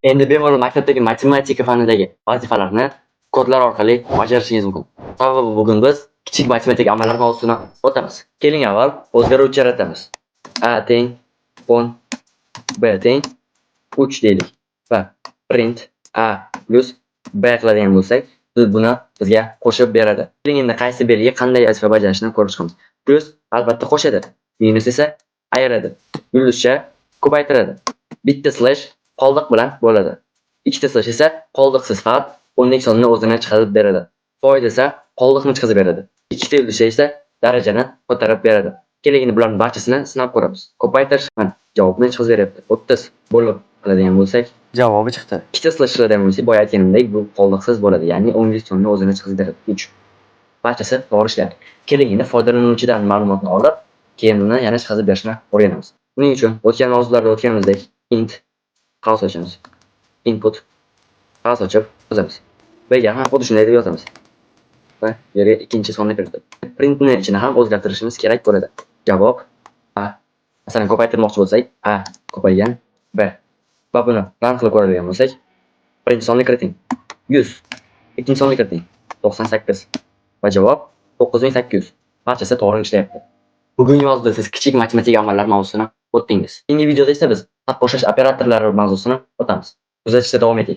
Endi bemalol maktabdagi matematika fanidagi vazifalarni kodlar orqali bajarishingiz mumkin. Sababi bugun biz kichik matematik amallar mavzusini o'tamiz. Keling, avval o'zgaruvchi yaratamiz. A teng 10, B teng 3 deylik va print A plyus B qiladigan bo'lsak, biz buni bizga qo'shib beradi. Keling, endi qaysi belgi qanday vazifa bajarishini ko'rib chiqamiz. Plyus albatta qo'shadi, minus esa ayiradi, yulduzcha ko'paytiradi. Bitta slash qoldiq bilan bo'ladi. Ikkita slash esa qoldiqsiz, faqat o'nlik sonni o'zini chiqarib beradi. Foiz esa qoldiqni chiqazib beradi. Ikkita yulduzcha esa darajani ko'tarib beradi. Keling, endi bularning barchasini sinab ko'ramiz. Ko'paytirish, mana, javobni chiqazib beryapti. 30. Bo'lib qiladigan bo'lsak, javobi chiqdi. Ikkita slash qiladigan bo'lsak, boya aytganimdek, bu qoldiqsiz bo'ladi, ya'ni o'nlik sonni o'zini chiqazib beradi. 3. Barchasi to'g'ri ishlayapti. Keling, endi foydalanuvchidan ma'lumotni olib, keyin uni yana chiqazib berishni o'rganamiz. Buning uchun o'tgan mavzularda o'tganimizdek, int qavs ochamiz. Input qavs ochib yozamiz. B ga ham xuddi shunday deb yozamiz. Va bu yerga ikkinchi sonni kiritib. Printni ichini ham o'zgartirishimiz kerak bo'ladi. Javob A. Masalan, ko'paytirmoqchi bo'lsak, A ko'paygan B. Va buni run qilib ko'radigan bo'lsak, birinchi sonni kiriting. 100. Ikkinchi sonni kiriting. 98. Va javob 9800. Barchasi to'g'ri ishlayapti. Bugungi mavzuda siz kichik matematik amallar mavzusini o'tdingiz. Keyingi videoda esa biz taqqoslash operatorlari mavzusini o'tamiz. Kuzatishda davom eting.